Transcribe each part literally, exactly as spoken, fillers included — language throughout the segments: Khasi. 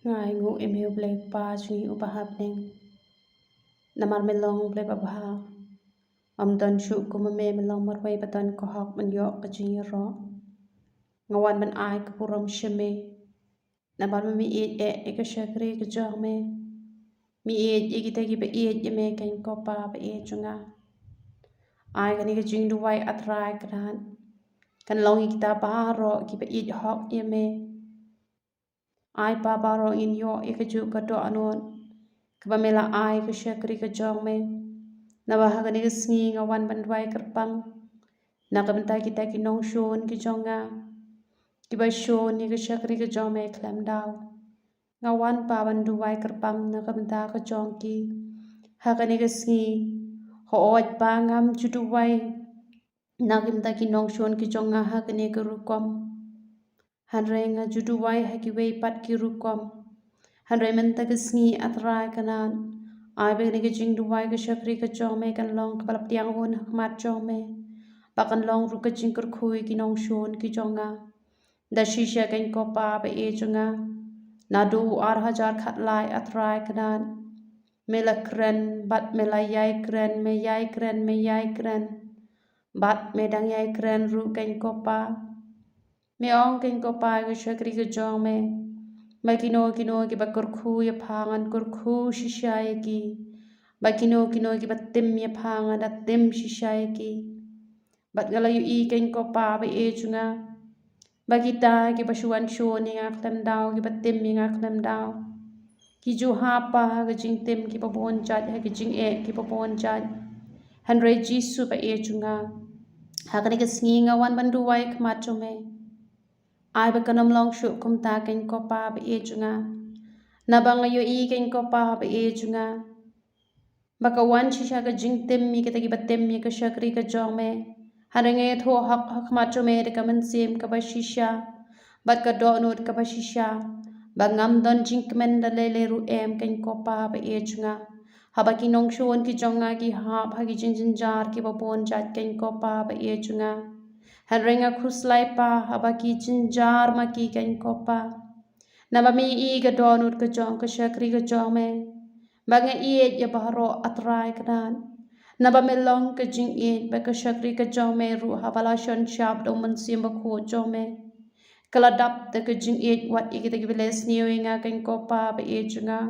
Nga ainguh ïa me U Blei Kpa jong ngi uba ha bneng. Namar me long U Blei babha. Ym don shuh kum ma me, me long marwei ba don ka hok ban ïoh ka jingïaroh. Nga wan ban ai ka burom sha me. Namar me, me ïeit eh ïa ka shakri ka jong me. Me ïeit ïa kita kiba ïeit ïa me, keiñ ko Pa ba ïeit jong nga. Ai kane ka jingduwai A Trai Kynrad kan long ïa kita baroh kiba ïeit hok ïa me. Ai Pa, baroh ngin ïoh ïa kajuh ka dohnud kaba me la ai ka shakri ka jong me. Naba ha kane ka sngi nga wan ban duwai kyrpang na ka bynta kita ki nongshun ki jong nga kiba shun ïa ka shakri ka jong me khlem daw. Nga wan Pa ban duwai kyrpang na ka bynta ka jong ki ha kane ka sngi. Hooid Pa, ngam ju duwai na ka bynta ki nongshun ki jong nga ha kane ka rukom. Hynrei nga ju duwai ha kiwei pat ki rukom. Hynrei mynta ka sngi A Trai Kynrad, ai ba kane ka jingduwai ka shakri ka jong me kan long kaba la pdiang hun ha khmat jong me. Ba kan long ruh ka jingkyrkhu ïa ki nongshun ki jong nga. Da shisha keiñ ko Pa ba ïeit jong nga. Naduh u ar hajar khatlai A Trai Kynrad, me la kren, bad me la ïai kren, me ïai kren, me ïai kren. Bad me dang ïai kren ruh keiñ ko Pa. Me ong keiñ ko Pa ïa ka shakri ka jong me ba kino kino kiba kyrkhu ïa pha ngan kyrkhu shisha ïa ki. Ba kino kino kiba tim ïa pha ngan da tim shisha ïa ki. Bad nga la ïohi keiñ ko Pa ba ïeit jong nga ba kita kiba shu wan shun ïa nga khlem daw, kiba tim ïa nga khlem daw, ki ju hap Pa ha ka jingtim kiba bun jait, ha ka jingeh kiba bun jait. Hynrei Jisu ba ïeit jong nga, ha kane ka sngi nga wan ban duwai khmat jong me. Ai ba kan ym long shuh kumta keiñ ko Pa ba ïeit jong nga. Naba nga ïohi keiñ ko Pa ba ïeit jong nga ba ka wan shisha ka jingtim ïa kita kiba tim ïa ka shakri ka jong me. Hynrei nga ïathuh hok ha khmat jong me da ka mynsiem kaba shisha bad ka dohnud kaba shisha ba ngam don jingkmen da lei lei ruh em keiñ ko Pa ba ïeit jong nga. Haba ki nongshun ki jong nga ki hap ha ki jingjynjar kiba bun jait keiñ ko Pa ba ïeit jong nga. Hynrei nga khuslai Pa haba ki jynjar ma ki keiñ ko Pa. Naba me ïohi ka dohnud ka jong ka shakri ka jong me. Ba nga ïeit ïa baroh A Trai Kynrad. Naba me long ka jingïeit bad ka shakri ka jong me ruh haba la shon shap da u Mynsiem Bakhuid jong me. Ka la dap da ka jingïeit wat ïa kita kiba leh sniew ïa nga keiñ ko Pa ba ïeit jong nga.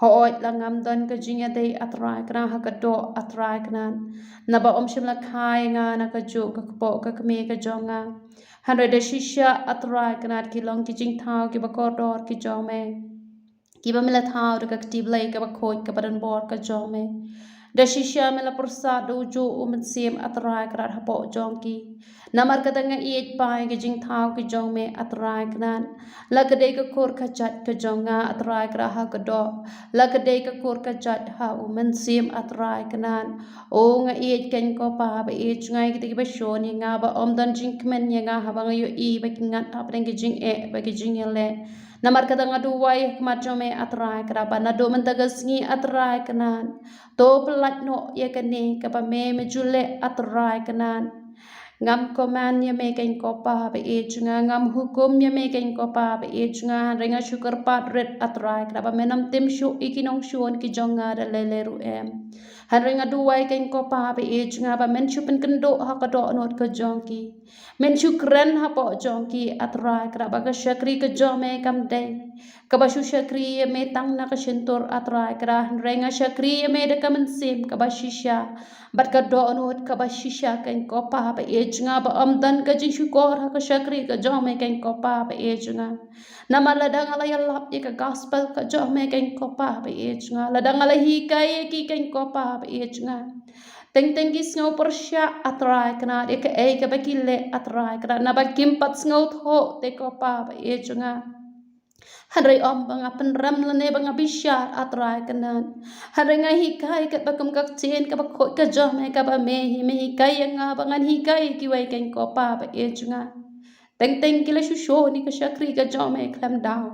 Hooid la ngam don ka jingïadei A Trai Kynrad ha ka doh A Trai Kynrad. Naba ym shym la kha ïa nga na kajuh ka kpoh ka kmie ka jong nga. Hynrei da shisha A Trai Kynrad ki long ki jingthaw kiba kordor ki jong me. Kiba me la thaw da ka kti Blei kaba khuid kaba donbor ka jong me. Da shisha me la pyrsad da ujuh u Mynsiem A Trai Kynrad hapoh jong ki. Namar kata nga ïeit Pa ïa ka jingthaw ka jong me A Trai Kynrad. La ka dei ka kur ka jait ka jong nga A Trai Kynrad ha ka doh. La ka dei ka kur ka jait ha u Mynsiem A Trai Kynrad. O nga ïeit keiñ ko Pa ba ïeit jong nga ïa kita kiba shun ïa nga ba ym don jingkmen ïa nga haba nga ïohi ba ki ngat hapdeng ki jingeh bad ki jingïaleh. Namar kata nga duwai ha khmat jong me A Trai Kynrad ba naduh mynta ka sngi A Trai Kynrad, to pyllait noh ïa kane kaba me me ju leh A Trai Kynrad. Ngam command ïa me keiñ ko Pa ba ïeit jong nga, ngam hukum ïa me keiñ ko Pa ba ïeit jong nga, hynrei nga shu kyrpad rit A Trai Kynrad ba men ym tim shuh ïa ki nongshun ki jong nga da lei lei ruh em. Hynrei nga duwai keiñ ko Pa ba ïeit jong nga ba men shu pynkynduh ha ka dohnud ka jong ki. Men shu kren hapoh jong ki A Trai Kynrad ba ka shakri ka jong me kam dei kaba shu shakri ïa me tang na ka shyntur A Trai Kynrad, hynrei nga shakri ïa me da ka mynsiem kaba shisha bad ka dohnud kaba shisha keiñ ko Pa ba ïeit jong nga ba ym don ka jingshukor ha ka shakri ka jong me keiñ ko Pa ba ïeit jong nga. Namar lada nga la ïalap ïa ka gospel ka jong me keiñ ko Pa ba ïeit jong nga, lada nga la hikai ïa ki keiñ ko Pa ba ïeit jong nga, teng teng ki sngew pyrshah A Trai Kynrad ïa kaei kaba ki leh A Trai Kynrad, naba kim pat sngewthuh te ko Pa ba ïeit jong nga. Hynrei ym ba nga pynrem lane ba nga bishar A Trai Kynrad. Hynrei nga hikai katba kum ka ktien kaba khuid ka jong me kaba me hi me hikai ïa nga ba ngan hikai ïa kiwei keiñ ko Pa ba ïeit jong nga. Teng teng ki la shu shun ïa ka shakri ka jong me khlem daw.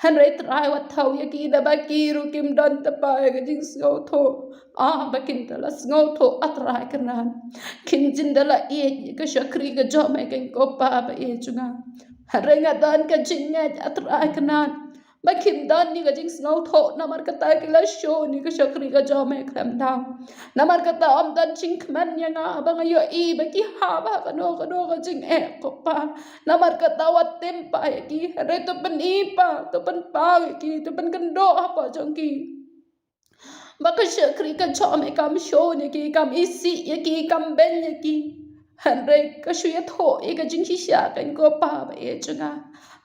Hynrei Trai wat thaw ïa ki naba ki ruh kim don tang ba ïa ka jingsngewthuh. Ah, ba kin da la sngewthuh A Trai Kynrad. Kin jin da la ïeit ïa ka shakri ka jong me keiñ ko Pa ba ïeit jong nga. Hynrei nga don ka jingngeit A Trai Kynrad. ba kim don ïa ka jingsngewthuh, namar kata ki la shun ïa ka shakri ka jong me khlem daw. Namar kata ym don jingkmen ïa nga ba nga ïohi ba ki hap ha kano kano ka jingeh, ko Pa. Namar kata wat tim Pa ïa ki, hynrei to pyni Pa, to pynpaw ïa ki, to pynkynduh hapoh jong ki ba ka shakri ka jong me kam shun ïa ki, kam isih ïa ki, kam beiñ ïa ki. Hynrei ka shu ïathuh ïa ka jingshisha, keiñ ko Pa ba ïeit jong nga.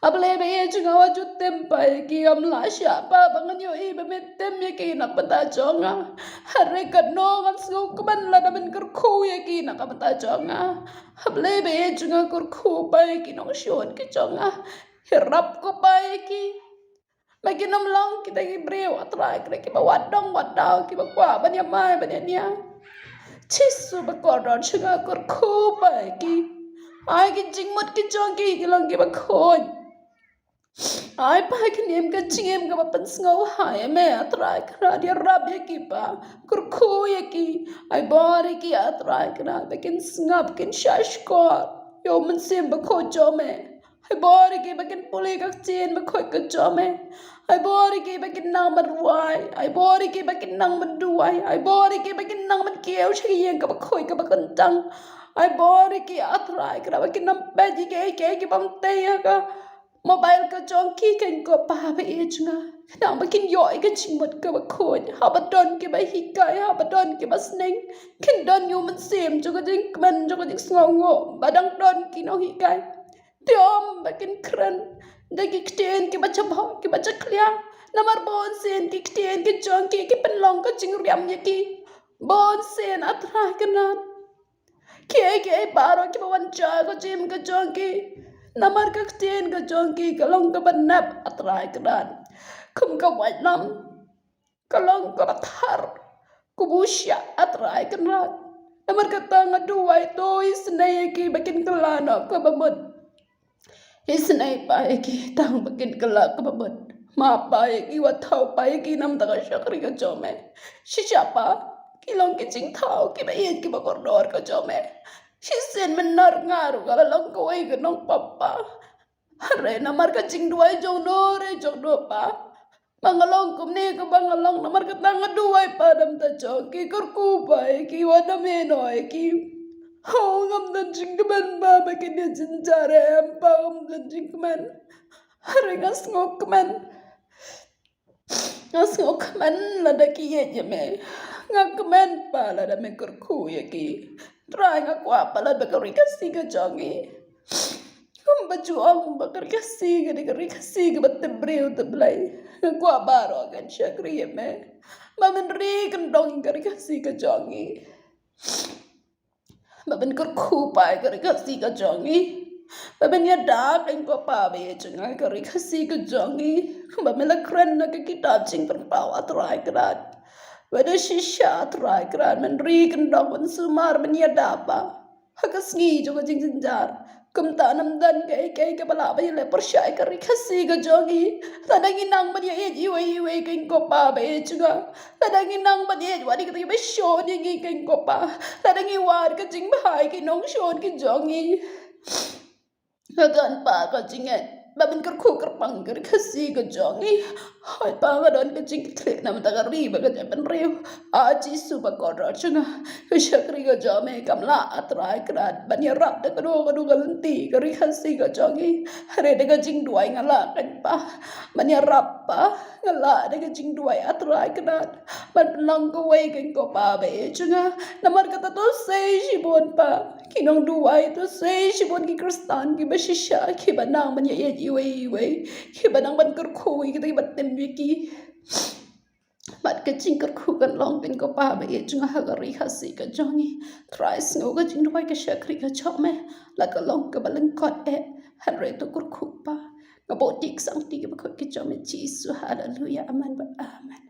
A Blei ba ïeit jong nga, wat ju tim Pa ïa ki, ym lah shah Pa ba ngan ïohi ba me tim ïa ki na ka bynta jong nga. Hynrei katno ngan sngewkmen lada men kyrkhu ïa ki na ka bynta jong nga. A Blei ba ïeit jong nga, kyrkhu Pa ïa ki nongshun ki jong nga. Ïarap ko Pa ïa ki. Ba kin ym long kita ki briew, A Trai, kiba wat dong wat daw, kiba kwah ban ïamai ban ïania. Jisu ba kordor jong nga, kyrkhu Pa ïa ki. Ai ki jingmut ki jong ki ki long kiba khuid. Ai Pa, ki im ka jingim kaba pynsngewhai ïa me, A Trai Kynrad, ïarap ïa ki Pa, kyrkhu ïa ki. Ai bor ïa ki, A Trai Kynrad, ba kin sngap, kin shah shkor ïa u Mynsiem Bakhuid jong me. Ai bor ïa ki ba kin pule ka ktien bakhuid ka jong me. Ai bor ïa ki ba kin nang ban rwai. Ai bor ïa ki ba kin nang ban duwai. Ai bor ïa ki ba kin nang ban kiew sha ka ïing kaba khuid kaba kyntang. Ai bor ïa ki, A Trai Kynrad, ba kin nang peit ïa kiei kiei ki bym tei ha ka mobile ka jong ki, keiñ ko Pa ba ïeit jong nga. Khnang ba kin ïoh ïa ka jingmut kaba khuid. Haba don kiba hikai, haba don kiba sneng, kin don ïa u mynsiem jong ka jingkmen, jong ka jingsngewnguh ba dang don ki nonghikai. Te ym ba kin kren da ki ktien kiba jabok, kiba jakhlia. Namar bunsien ki ktien ki jong ki ki pynlong ka jingriam ïa ki. Bunsien, A Trai Kynrad, kiei kiei baroh kiba wan sha ka jingim ka jong ki, namar ka ktien ka jong ki ka long kaba nep, A Trai Kynrad. Kum ka waitlam, ka long kaba thar, kaba u shiah, A Trai Kynrad. Namar kata nga duwai, to isynei ïa ki ba kin kylla noh kaba mut. Isynei Pa ïa ki tang ba kin kylla kaba mut. Map Pa ïa ki, wat thaw Pa ïa ki na ka bynta ka shakri ka jong me. Shisha Pa, ki long ki jingthaw kiba ïeit kiba kordor ka jong me. Shisien mynno nga ruh nga la long kawei ka nongpop Pa. Hynrei namar ka jingduwai jong no re jong no Pa, ba nga long kumne kaba nga long, namar kata nga duwai Pa na ka bynta jong ki, kyrkhu Pa ïa ki, wat nym ïehnoh ïa ki. Ho, ngam don jingkmen Pa ba kin ïa jynjar, em Pa, ngam don jingkmen. Hynrei nga sngewkmen. Nga sngewkmen lada ki ïeit ïa me. Nga kmen Pa lada me kyrkhu ïa ki. Trai, nga kwah Pa lada ba ka Ri Khasi ka jong ngi, kumba ju ong ba ka Ri Khasi ka dei ka Ri Khasi kaba tip briew tip Blei. Nga kwah baroh kin shakri ïa me ba men ri kyndong ïa ka Ri Khasi ka jong ngi. Ba men kyrkhu Pa ïa ka Ri Khasi ka jong ngi. Ba men ïada, keiñ ko Pa ba ïeit jong nga, ïa ka Ri Khasi ka jong ngi. Ba men la kren na ka kitab Jingpynpaw, A Trai Kynrad. Ba da shisha, A Trai Kynrad, men ri kyndong, men sumar, men ïada Pa ha ka sngi jong ka jingjynjar. Kumta ym don kaei kaei kaba lah ban ïaleh pyrshah ïa ka Ri Khasi ka jong ngi. Lada ngi nang ban ïaieit iwei iwei, keiñ ko Pa ba ïeit jong nga, lada ngi nang ban ïeit wat ïa kita kiba shun ïa ngi, keiñ ko Pa, lada ngi wad ka jingbha ïa ki nongshun ki jong ngi, ka don Pa ka jingngeit ba men kyrkhu kyrpang ïa ka Ri Khasi ka jong ngi. Hooid Pa, ka don ka jingkitkhlieh na ka bynta ka ri bad ka jaitbynriew. A Jisu ba kordor jong nga, ka shakri ka jong me kam lah, A Trai Kynrad, ban ïarap da kano kano ka lynti ïa ka Ri Khasi ka jong ngi. Hynrei da ka jingduwai nga lah, keiñ Pa, ban ïarap Pa. Nga lah da ka jingduwai, A Trai Kynrad, ban pynlong kawei, keiñ ko Pa ba ïeit jong nga. Namar kata to sei shibun Pa ki nongduwai, to sei shibun ki Khristan kiba shisha, kiba nang ban ïaieit iwei iwei, kiba nang ban kyrkhu ïa kita kiba tim ïa ki. Bad ka jingkyrkhu kan long, keiñ ko Pa ba ïeit jong nga, ha ka Ri Khasi ka jong ngi. Trai, sngew ka jingduwai ka shakri ka jong me, la ka long kaba lyngkot eh, hynrei to kyrkhu Pa. Nga buh ïa ki ksangti kiba khuid ki jong me, Jisu. Haleluya. Amen bad amen.